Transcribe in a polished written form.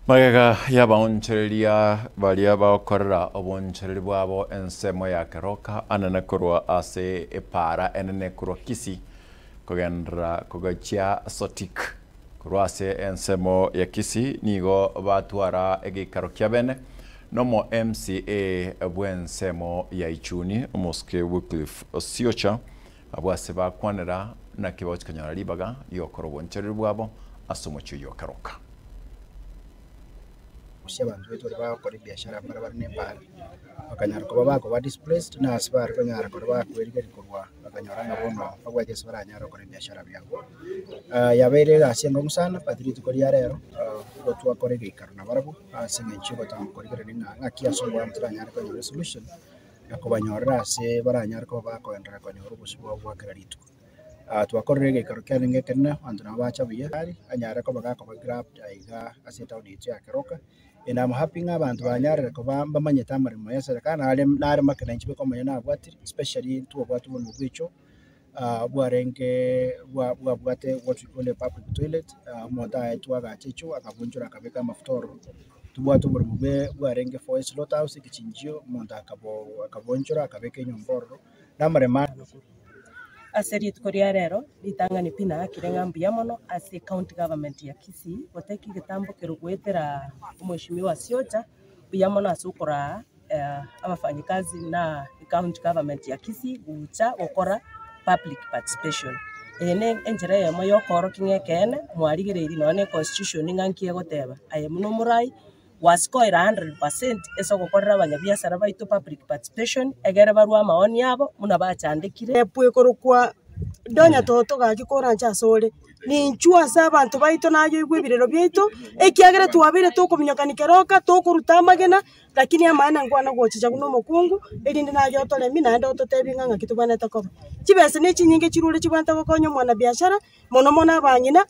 Magega y'abaonchoreria baria bagokorera oboonchoreri bwabo ensemo ya Keroka anene korwa ase epaara enene korwa Kisii kogenderera kogachia Sotik. Korwa ase ensemo ya Kisii nigo batwara egeikaro kia bene nomo MCA bw'ensemo ya Ichuni omosike Wycliffe Siocha abwo ase bakwanera naki bagochia konyora ribaga ri'ogokora oboonchoreri bwabo ase omochie oyio o Keroka. Gose abanto baito baria bagokora ebiashara mbare bare na ebara, bakanyara koba bakoba displaced na ase bare konyara koba bakwerigeria korwa bakanyora ng'a bono mbabwate ase baranyare gokora ebiashara biabo. Yabeire egasi enkong'u sana but rituko ria rero nigo twakora egeikaro nabarabwo ase eng'encho yogotanga korigereria ng'a ng'aki ase oboamo toranyare konyora esolution na kobanyorera ase baranyare koba bakoenderea konyora obosio bwabo bwa kera rituko. Twakorire egeikaro kiarenge ekenene, abanto nabo bacha buya, anyare koba gakoba grabbed aiga ase etown yaito ya Keroka, and am happy ng'a abanto banyarire koba mbamanyete amaremo ya eserekari nare nare make nainche bweka omonyene nabwatire, especially ntwabwate oboremo bwa echoo bwarenge bwa bwabwate what we call a public toilet, omonto aetwe agacha echoo akabunchora akabeka amafuta ororo, tobwate oboremo bwe bwarenge for a slaughter house ekechinchio, omonto akabo akabonchora akabeka enyomba ororo, na amaremo aya. Ase rituko ria rero, ritang'ani pi naakire ng'a mbuya mono ase ecounty government ya Kisii, goteka egetambo kero goetera omweshimiwa Siocha, mbuya mono ase okoraa abafanyikazi na ecounty government ya Kisii gocha gokora public participation. Eye ne enchera eyemo ya okoorokia ng'a ekeene mwarigereiri nonya na econstitution ng'a nki egoteba, aye buna omorai. Gwasikoire 100% ase ogokorera abanyabiasara baito public participation, egere barue amaoni abo buna bachandekire. Epu ekorokwa Donya Toto gaki koranche asore, ninchuo ase abanto baito nayoigwe ebirero biaito, ekiagera twabeire tokominyokania keroka, tokoruta amagena, lakini amaene nkwana gochicha buna omokungu, erinde naye otoremie naende ototebie ng'a ng'aki tobwenerete koba. Chibesa ne chinyinge chirure chibwenerete gokonya omwanabiashara, mono mono abang'ina.